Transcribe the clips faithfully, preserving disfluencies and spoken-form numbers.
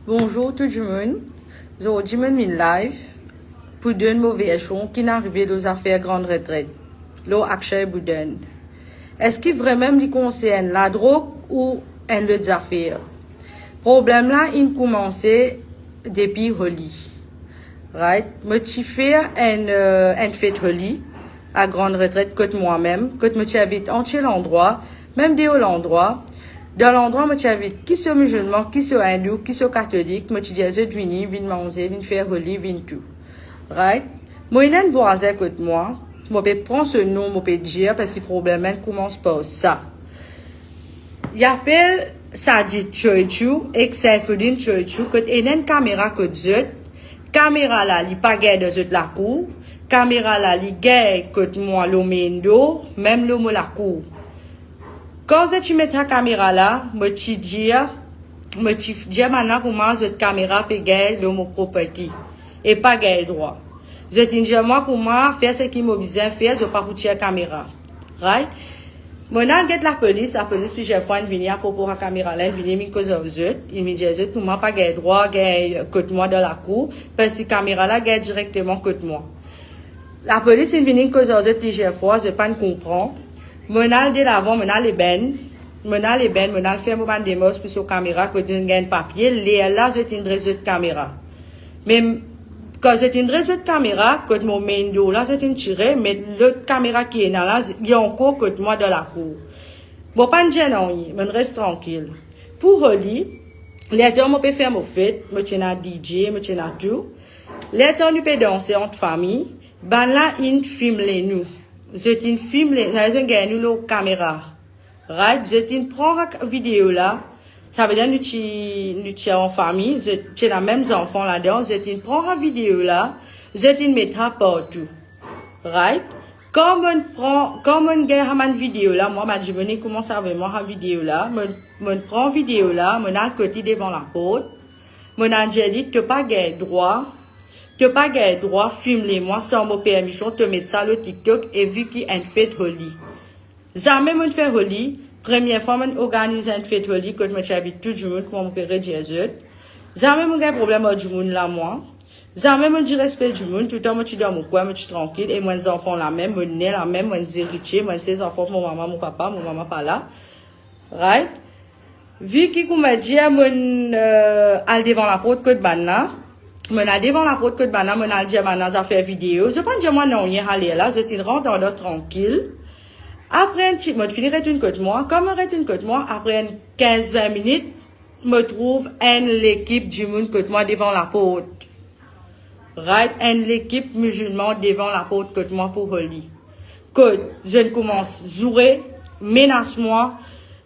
Bonzour tou dimoun. Zordi mo vinn live pou donn mo version ki'nn arive lor zafer Grand Retret, lor Akshay Boudin. Eski vremem li konsern ladrog ou enn lot zafer? Problem la inn koumanse depi Holi. Right? Mo ti fer enn, euh, enn fet Holi a Grand Retret kot mwa mem, kot mo ti invit antie landrwa, mem deor landrwa. Dan landrwa, mo ti invit ki so mizilman, ki so indou, ki so katolik, mo ti dir zot vini, vinn manze, vinn fer Holi, vinn tou. Right? Mo ena enn vwazin kot mwa, mo pe pran so nom, mo pe dir, parski problem la koumans par sa. Li apel Sajid Churchill ek Saifuddin Churchill, kot ena enn kamera kot zot. Kamera la, li pa gagn dan zot lakour. Kamera la, li gagn kot mwa lor main door, mem lor mo lakour. Kan zot ti met sa kamera la, mo ti dir, mo ti dir bann-la kouma zot kamera pe gagn lor mo property e pa gagn drwa. Zot inn dir mwa kouma fer seki mo bizin fer, zot pa pou tir kamera. Right? Mo al get lapolis, lapolis plizier fwa inn vini apropo sa kamera la, inn vini, inn koz ar zot, inn vinn dir zot kouma pa gagn drwa gagn kot mwa dan lakour, parski kamera la gagn direkteman kot mwa. Lapolis inn vini koz ar zot plizier fwa, zot pa'nn konpran. Mo'nn al delavan, mo'nn al ebenn, mo'nn al ebenn, mo'nn al fer mo bann demars pou so kamera, kot zot inn gagn papie, lerla zot inn dres zot kamera. Me kan zot inn dres zot kamera, kot mo main door la, zot inn tire, me lot kamera ki ena la, li ankor kot mwa dan lakour. Mo pa'nn dir nanye, mo'nn res trankil. Pou Holi, letan mo pe fer mo fet, mo ti ena DJ, mo ti ena tou. Letan nou pe danse ant fami, bann-la inn filme nou. Zot inn filme, zot inn gagn nou lor kamera. Right? Zot inn pran sa video la. Savedir nou ti, nou ti an fami, zot ti ena mem zanfan ladan, zot inn pran sa video la, zot inn met sa partou. Right? Kan mo'nn pran, kan mo'nn gagn sa bann video la, mwa, bann dimoun inn koumans avoy mwa sa video la, mo'nn, mo'nn pran video la, mo'nn al kot li devan laport, mo'nn al dir li, to pa gagn drwa, to pa gagn drwa filme mwa san mo permision, to met sa lor TikTok, e vi ki enn fet Holi. Zame mo'nn fer Holi, premie fwa mo'nn organiz enn fet Holi kot mo ti invit tou dimoun, kouma mo pe redir zot. Zame mo'nn gagn problem ar dimoun la, mwa. Zame mo'nn direspe dimoun, toultan mo ti dan mo kwin, mo ti trankil, e mo enn zanfan lamem, mo ner lamem, mo enn zeritie, mo enn sel zanfan mo mama, mo papa, mo mama pa la. Right? Vi ki kouma dir, mo'nn, euh, al devan laport kot bann-la. Mo'nn al devan laport kot bann-la, mo'nn al dir bann-la zafer video. Zot pa'nn dir mwa nanye sa lerla, zot inn rant andan trankil. Apre enn ti, mo fini retourn kot mwa. Kan mo retourn kot mwa, apre enn kinz vin minit, mo trouv enn lekip dimoun kot mwa devan laport. Right, enn lekip mizilman devan laport kot mwa pou Holi. Kot zot inn koumans zoure, menas mwa,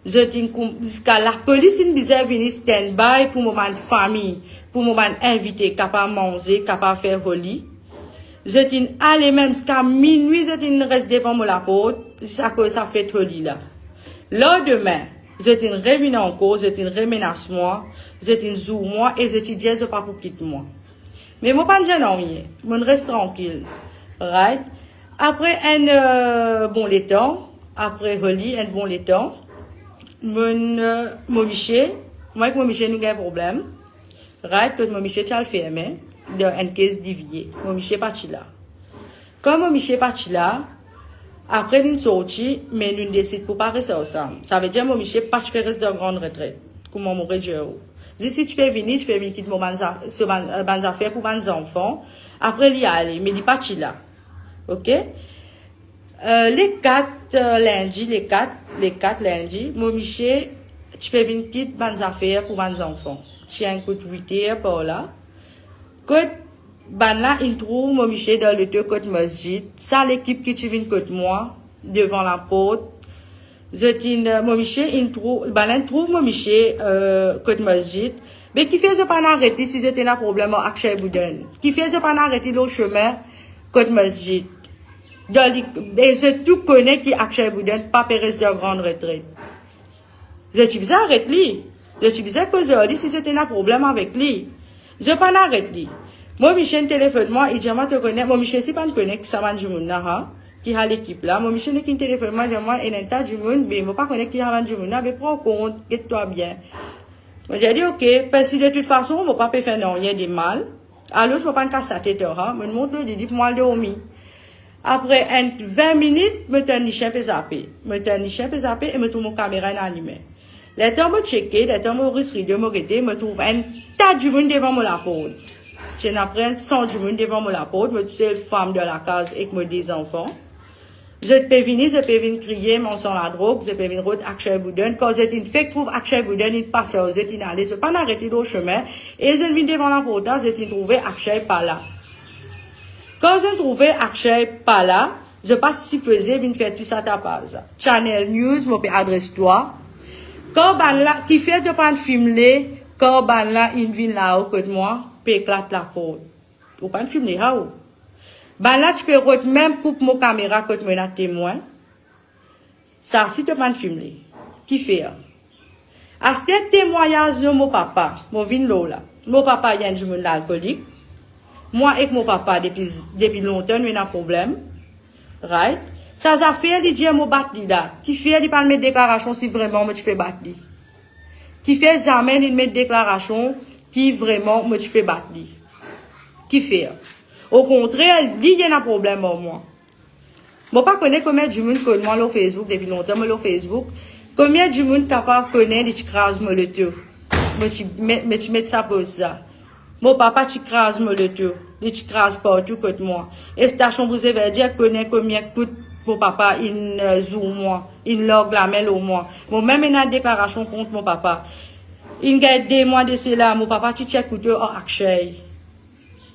zot inn koum-, ziska lapolis inn bizin vini stand by pou mo bann fami, pou mo bann invite kapav manze, kapav fer Holi. Zot inn ale mem ziska minwi, zot inn res devan mo laport, zis akoz sa fet Holi la. Landime, zot inn revinn ankor, zot inn remenas mwa, zot inn zour mwa e zot ti dir zot pa pou kit mwa. Me mo pa'nn dir nanye, mo'nn res trankil. Right? Apre enn, euh, bon letan, apre Holi, enn bon letan, mo'nn, euh, mo misie, mwa ek mo misie nou gagn problem. Right? Kot mo misie ti al ferme dan enn kes divye. Mo misie pa ti la. Kan mo misie pa ti la, apre linn sorti, me nou'nn desid pou pa res ansam. Savedir mo misie pa ti pe res dan Grand Retret, kouma mo redir ou. Zis si ti pe vini, ti pe vinn kit mo bann za-, so bann, euh, bann zafer pou bann zanfan. Apre li ale, me li pa ti la. Ok? Euh, le kat, euh, lindi, le kat, le kat lindi, mo misie ti pe vinn kit bann zafer pou bann zanfan. Ti enn kout wit er par la. Kot bann-la inn trouv mo misie dan loto kot mosjid, sa lekip ki ti vinn kot mwa, devan laport. Zot inn, mo misie inn trouv, bann-la inn trouv mo misie, euh, kot mosjid. Be kifer zot pa'nn aret li si zot ena problem ar Akshay Boudin? Kifer zot pa'nn aret li lor sime kot mosjid? Dan li, e zot tou kone ki Akshay Boudin pa pe res dan Grand Retret. Zot ti bizin aret li. Zot ti bizin koz ar li si zot ena problem avek li. Zot pa'nn aret li. Mo misie inn telefonn mwa, li dir mwa, to kone, mo misie si pa'nn kone ki sa bann dimoun la, ha, ki sa lekip la. Mo misie nek inn telefonn mwa, dir mwa, ena enn ta dimoun, be mo pa kone ki sa bann dimoun la, be pran kont, get twa bien. Mo dir li, ok, parski de tout fason, mo pa pe fer nanye de mal. Alor, mo pa'nn kas latet ar sa, mo mont lor lili pou mo al dormi. Apre enn vin minit, mo tann lisien pe zape. Mo tann lisien pe zape e mo trouv mo kamera inn alime. Letan mo tcheke, letan mo ris rido, mo gete, mo trouv enn ta dimoun devan mo laport. Ti ena pre enn san dimoun devan mo laport, mo tousel fam dan lakaz ek mo de zanfan. Zot pe vini, zot pe vinn kriye, manz ladrog, zot pe vinn rod Akshay Bhooden. Kan zot inn fek trouv Akshay Bhooden, inn pas ar zot, inn ale, zot pa'nn arete lor sime, e zot vinn devan laport la, zot inn trouve Akshay pa la. Kan zot trouve Akshay pa la, zot pa sipoze vinn fer tou sa tapaz. Channel News, mo pe adres twa. Kan bannla, kifer to pa'nn filme, kan bannla inn vinn lao kot mwa, pe eklat laport? Ou pa'nn filme sa ou? Bannla ti pe rod mem koup mo kamera kot mo ena temwin. Sa si to pa'nn filme. Kifer? Aster temwagnaz lor mo papa, mo vinn lor la. Mo papa li enn dimoun lalkolik. Mwa ek mo papa depi, depi lontan nou ena problem. Right? Sa zafer li dir mo bat li la, kifer li pa'nn met deklarasion si vreman mo ti pe bat li? Kifer zame li met deklarasion ki vreman mo ti pe bat li? Kifer? Okontrer, li ena problem ar mwa. Mo pa kone konbien dimoun konn mwa lor Facebook, depi lontan mo lor Facebook. Konbien dimoun kapav kone li ti kraz mo loto? Mo ti met, mo ti met sa poz sa. Mo papa ti kraz mo loto, li ti kraz partou kot mwa. E Stasion Brise Verdi kone konbien kout mo papa inn, eh, zour mwa, inn larg lame lor mwa. Mo mem ena deklarasion kont mo papa. Inn gagn de mwa de sela, mo papa ti tir kouto ar Akshay.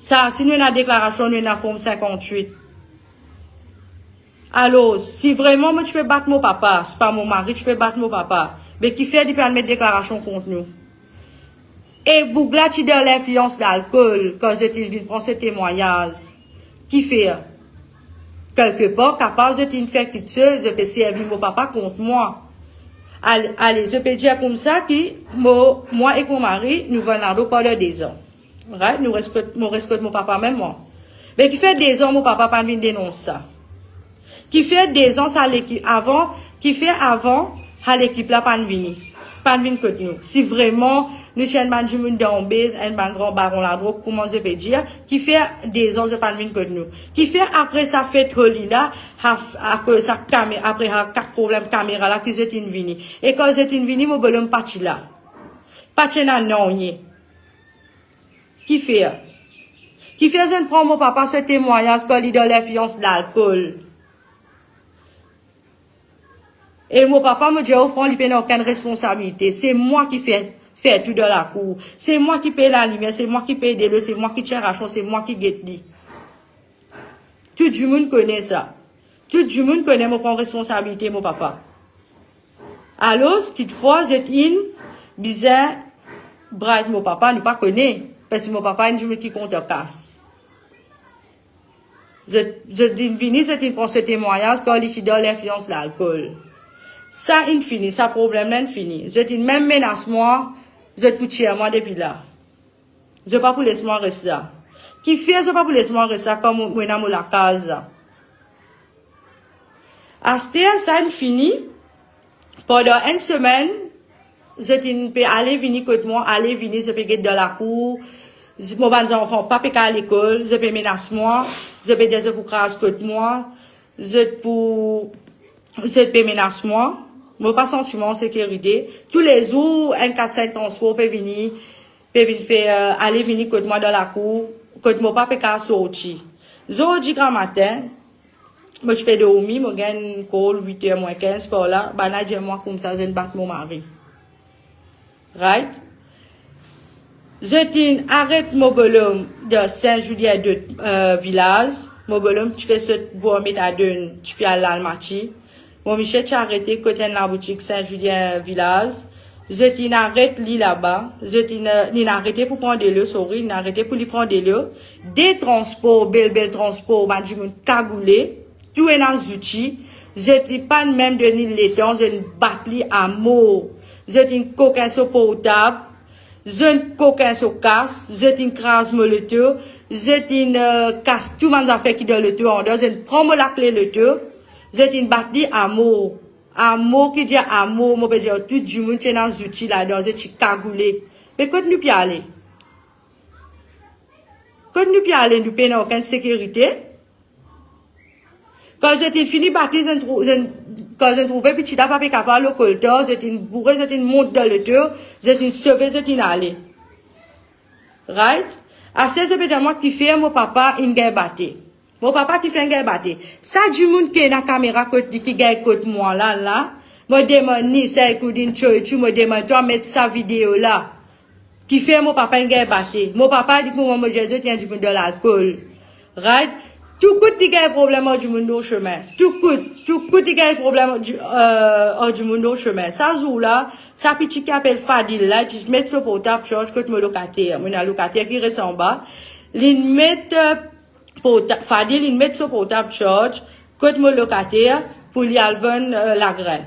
Sa si nou ena deklarasion, nou ena form sinkant-wit. Alor, si vreman mo ti pe bat mo papa, si pa mo mari ti pe bat mo papa, be kifer li pa'nn met deklarasion kont nou? E boug la ti dan linflians lalkol kan zot inn vinn pran so temwagnaz. Kifer? Kelkepar, kapav zot inn fer kiksoz, zot pe servi mo papa kont mwa. Ale, ale, zot pe dir koumsa ki mo, mwa ek mo mari, nou vann ladrog pandan de-z-an. Right? Nou res kot, mo res kot mo papa mem mwa. Be kifer de-z-an mo papa pa'nn vinn denons sa? Kifer de-z-an sa lekip avan, kifer avan sa lekip la pa'nn vini, pa'nn vinn kot nou? Si vreman nou ti enn bann dimoun dan bez, enn bann gran baron ladrog, kouma zot pe dir, kifer de-z-an zot pa'nn vinn kot nou? Kifer apre sa fet Holi la, sa, akoz sa kame-, apre sa kat problem kamera la ki zot inn vini? E kan zot inn vini, mo bolom pa ti la. Pa ti ena nanye. Kifer? Kifer zot pran mo papa so temwagnaz kan li dan linflians lalkol? E mo papa, mo dir ou fran, li pena okenn responsabilite. Se mwa ki fer, fer tou dan lakour. Se mwa ki pey lalimier, se mwa ki pey delo, se mwa ki tir rasion, se mwa ki get li. Tou dimoun kone sa. Tou dimoun kone mo pran responsabilite mo papa. Alor, kitfwa zot inn bizin bribe mo papa, nou pa kone, parski mo papa enn dimoun ki kontan kas. Zot, zot inn vini, zot inn pran so temwagnaz kan li ti dan linflians lalkol. Sa inn fini, sa problem la inn fini. Zot inn mem menas mwa, zot pou tir mwa depi la. Zot pa pou les mwa res la. Kifer zot pa pou les mwa res la kan mo, mo ena mo lakaz la? Aster sa inn fini, pandan enn semenn, zot inn pe ale vini kot mwa, ale vini, zot pe get dan lakour, z-, mo bann zanfan pa pe kapav al lekol, zot pe menas mwa, zot pe dir zot pou kraz kot mwa, zot pou, zot pe menas mwa. Mo pa santi mwa an sekirite. Toulezour, enn kat sink transpor pe vini, pe vinn fer, eh, ale vini kot mwa dan lakour, kot mo pa pe kapav sorti. Zordi gramatin, mo ti pe dormi, mo gagn kol wit er mwin kinz par la, bann la dir mwa koumsa zot inn bat mo mari. Right? Zot inn aret mo bolom dan Saint Julien de, eh, Vilaz. Mo bolom ti pe sot bor Metadone, ti pe al Lalmati. Mo misie ti arete kot enn laboutik Saint Julien Vilaz. Zot inn aret li laba. Zot inn, eh, li inn arete pou pran delo, sorry, li inn arete pou li pran delo. De transpor, bel bel transpor, bann dimoun kagoule, tou ena zouti. Zot inn pa'nn mem donn li letan, zot inn bat li amor. Zot inn kokin so portab, zot inn kokin so kas, zot inn kraz mo loto, zot inn, eh, kas tou bann zafer ki dan loto andan, zot inn pran mo lakle loto, zot inn bat li amor. Amor ki dir amor, mo pe dir tou dimoun ti ena zouti ladan, zot ti kagoule. Me kot nou pe ale? Kot nou pe ale, nou pena okenn sekirite. Kan zot inn fini bat li, zot inn trou-, zot inn, kan zot inn trouve piti la pa pe kapav lor koltar, zot inn boure, zot inn mont dan loto, zot inn sove, zot inn ale. Right? Aster zot pe dir mwa kifer mo papa inn gagn bate. Mo papa kifer inn gagn bate. Sa dimoun ki ena kamera kot li, ki gagn kot mwa la, la, mo demann li, sa ekout inn tchoy tchou, mo demann twa met sa video la. Kifer mo papa inn gagn bate. Mo papa, li kouma mo dir zot, li enn dimoun dan lalkol. Right? Tou kout li gagn problem ar dimoun lor sime. Tou kout, tou kout li gagn problem ar di-, euh, ar dimoun lor sime. Sa zour la, sa piti ki apel Fadil la, ti met so portab charge kot mo lokater. Mo ena lokater ki res anba. Li met, euh, porta-, Fadil, li met so portab charge kot mo lokater pou li al vann, euh, lagrin.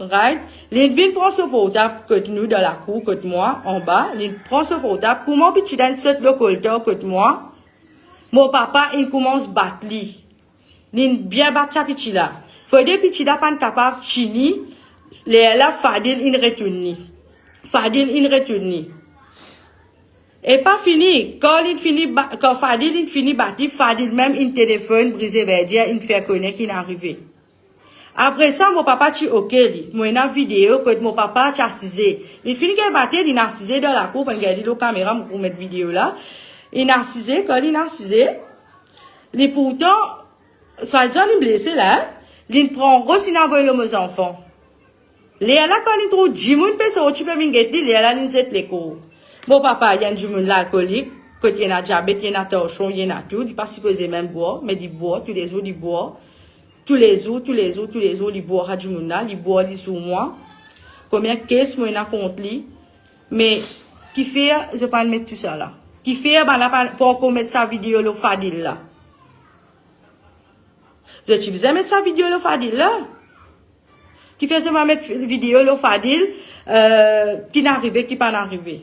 Right? Li vinn pran so portab kot nou dan lakour, kot mwa, anba. Li pran so portab. Kouma piti la inn sot lor koltar kot mwa, mo papa inn koumans bat li. Li bien bat sa piti la. Fode piti la pa'nn kapav tini, lerla Fadil inn retourn li. Fadil inn retourn li. E pa fini, kan li fini ba-, kan Fadil inn fini bat li, Fadil mem inn telefonn Brise Verdière, inn fer kone ki inn arive. Apre sa, mo papa ti oke li. Mo ena video kot mo papa ti asize. Li fini gagn bate, li inn asize dan lakour, pa'nn gagn li lor kamera, mo pou met video la. Li inn asize, kan li inn asize, li pourtan, swadizan li blese la, li pran ros, li inn avoy lor mo zanfan. Lerla kan li trouv dimoun pe sorti pe vinn get li, lerla li zet lekor. Mo papa, li enn dimoun lalkolik, kot li ena diabet, li ena tansion, li ena tou, li pa sipoze mem bwar, me li bwar, toulezour li bwar. Toulezour, toulezour, toulezour, li bwar sa dimoun la, li bwar, li zour mwa. Konbien kes mo ena kont li. Me kifer zot pa'nn met tou sa la? Kifer bann la pa, pa ankor met sa video lor Fadil la? Zot ti bizin met sa video lor Fadil la? Kifer zot pa met fi-, video lor Fadil, euh, ki inn arive, ki pa'nn arive?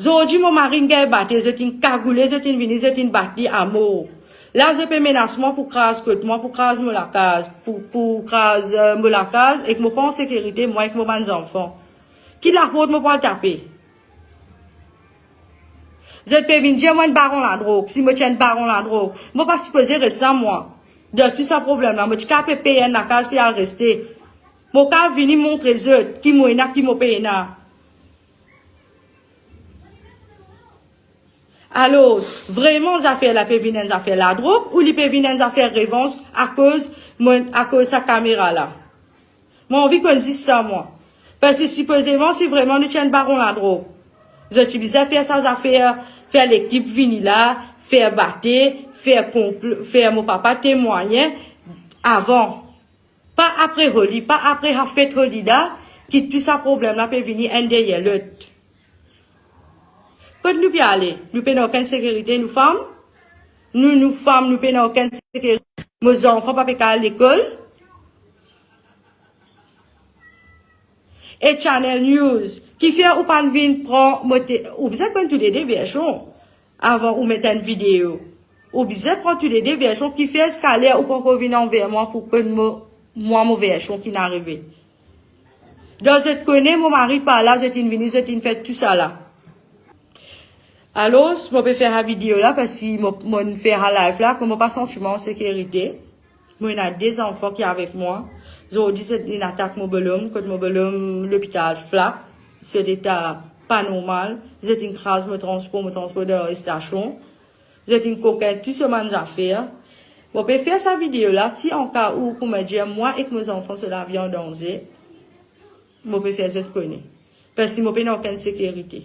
Zordi mo mari inn gagn bate, zot inn kagoule, zot inn vini, zot inn bat li amor. La zot pe menas mwa pou kraz kot mwa, pou kraz mo lakaz, pou, pou kraz, euh, mo lakaz, ek mo pa an sekirite, mwa ek mo bann zanfan. Ki laport mo pou al tape? Zot pe vinn dir mo enn baron ladrog, si mo ti enn baron ladrog, mo pa sipoze res sa mwa. Dan tou sa problem la, mo ti kapav pe pey enn lakaz, pe al reste. Mo kapav vini montre zot ki mo ena, ki mo pena. Alor, vreman zafer la pe vinn enn zafer ladrog ou li pe vinn enn zafer revanz akoz mo, akoz sa kamera la? Mo anvi konn zis sa mwa. Parski sipozeman, si vreman nou ti enn baron ladrog, zot ti bizin fer sa zafer, fer lekip vini la, fer bate, fer konpl-, fer mo papa temwagne avan. Pa apre Holi, pa apre sa fet Holi la, ki tou sa problem la pe vini enn deryer lot. Kot nou pe ale? Nou pena okenn sekirite, nou fam? Nou, nou fam, nou pena okenn sekirite. Mo zanfan pa pe kapav al lekol. E Channel News, kifer ou pa'nn vinn pran mo te-, ou bizin konn toulede version avan ou met enn video. Ou bizin pran toulede version, kifer ziska ler ou pankor vinn anver mwa pou konn mo, mwa mo version ki inn arive. Dan zot kone mo mari pa la, zot inn vini, zot inn fer tou sa la. Alor, mo pe fer sa video la, parski mo, mo fer sa live la, kouma mo pa santi mwa an sekirite. Mo ena de zanfan ki avek mwa. Zordi, zot inn atak mo bolom, kot mo bolom lopital Flacq. Zot eta pa normal. Zot inn kraz mo transpor, mo transpor dan stasion. Zot inn kokin tou so bann zafer. Mo pe fer sa video la, si anka ou, kouma dir, mwa ek mo zanfan so lavi an danze, mo pe fer zot kone. Parski mo pena okenn sekirite.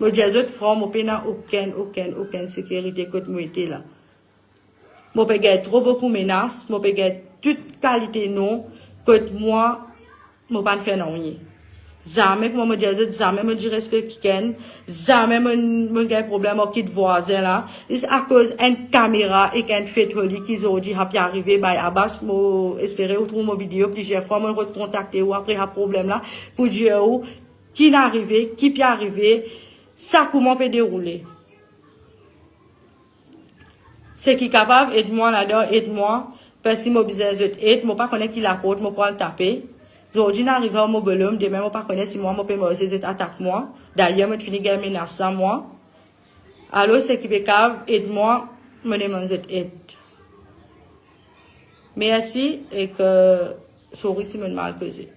Mo dir zot fran, mo pena okenn, okenn, okenn sekirite kot mo ete la. Mo pe gagn tro boukou menas, mo pe gagn tout kalite non kot mwa, mo pa'nn fer nanye. Zame, kouma mo dir zot, zame mo diresrespek kikenn, zame mo, mo gagn problem ar kit vwazin la. Zis akoz enn kamera ek enn fet Holi ki zordi sa pe arive, bay Abas, mo espere ou trouv mo video plizier fwa, mo rod kontakte ou apre sa problem la, pou dir ou ki inn arive, ki pe arive, sa kouma pe deroule. Seki kapav ed mwa ladan, ed mwa. Parski mo bizin zot ed, mo pa kone ki laport mo pou al tape. Zordi inn arive ar mo bolom, demin mo pa kone si mwa mo pe marse, zot atak mwa. Dayer mo fini gagn menas sa mwa. Alor seki pe kav ed mwa, mo demann zot ed. Mersi ek, euh, sorry si mo mal koze.